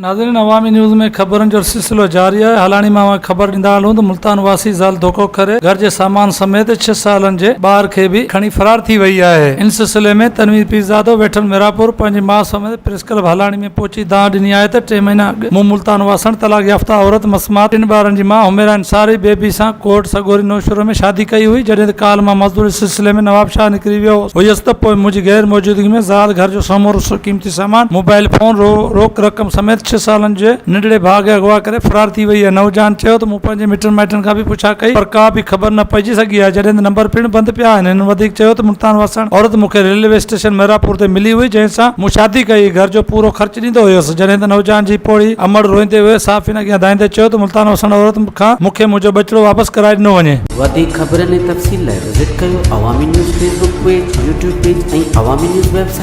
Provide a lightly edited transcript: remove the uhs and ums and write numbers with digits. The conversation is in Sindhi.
ناظرين عوامي نيوز ۾ خبرن جو سلسلو جاري آهي هالاڻي مان اوهان کي خبر ڏيندا هلون ته ملتان واسي زال ڌوڪو ڪري گهر جي سامان سميت ڇهه سالن جي ٻار کي به کڻي فرار ٿي وئي آهي ان سلسلي ۾ تنوير پيرزادو ويٺل ميراپور پنهنجي ماء سميت پريس ڪلب هالاڻي ۾ پهچي دانهن ڏني آهي ته ٽي مهينا اڳ مون ملتان واسڻ طلاق يافته عورت مسمات ٽن ٻارن جي ماء حميرا انصاري بيبي سان ڪورٽ سڳوري نوشهرو ۾ شادي ڪئي هئي جڏهن ته ڪالهه مان مزدوري سلسلي ۾ نوابشاهه نڪري ويو هيس ته پوء منهنجي غير موجودگي ۾ زال گهر جو سمورو قيمتي سامان، موبائل فون، روڪ رقم سميت ڇهه سالن جي ننڍڙي ڀاء کي اغوا ڪري فرار ٿي وئي آهي. نوجوان چيو ته مون پنهنجي مٽن مائٽن کان به پڇا ڪئي پر ڪا به خبر نه پئجي سگهي آهي جڏهن ته نمبر پڻ بند پيا آهن. هن وڌيڪ چيو ته ملتان وسڻ عورت مون کي ريلوي اسٽيشن ميراپور تي ملي هئي جنهن سان مون شادي ڪئي هئي گهر جو پورو خرچ ڏيندو هيس جڏهن ته نوجوان جي پوڙهي امڙ روئيندي هئي صحافين اڳيان دانهيندي چيو ته ملتان وسڻ عورت کان مون کي منهنجو ٻچڙو واپس ڪرائي ڏنو وڃي. وڌيڪ خبرن ۽ تفصيل لاء وزٽ ڪيو Awami news Facebook page, YouTube page ۽ Awami news website.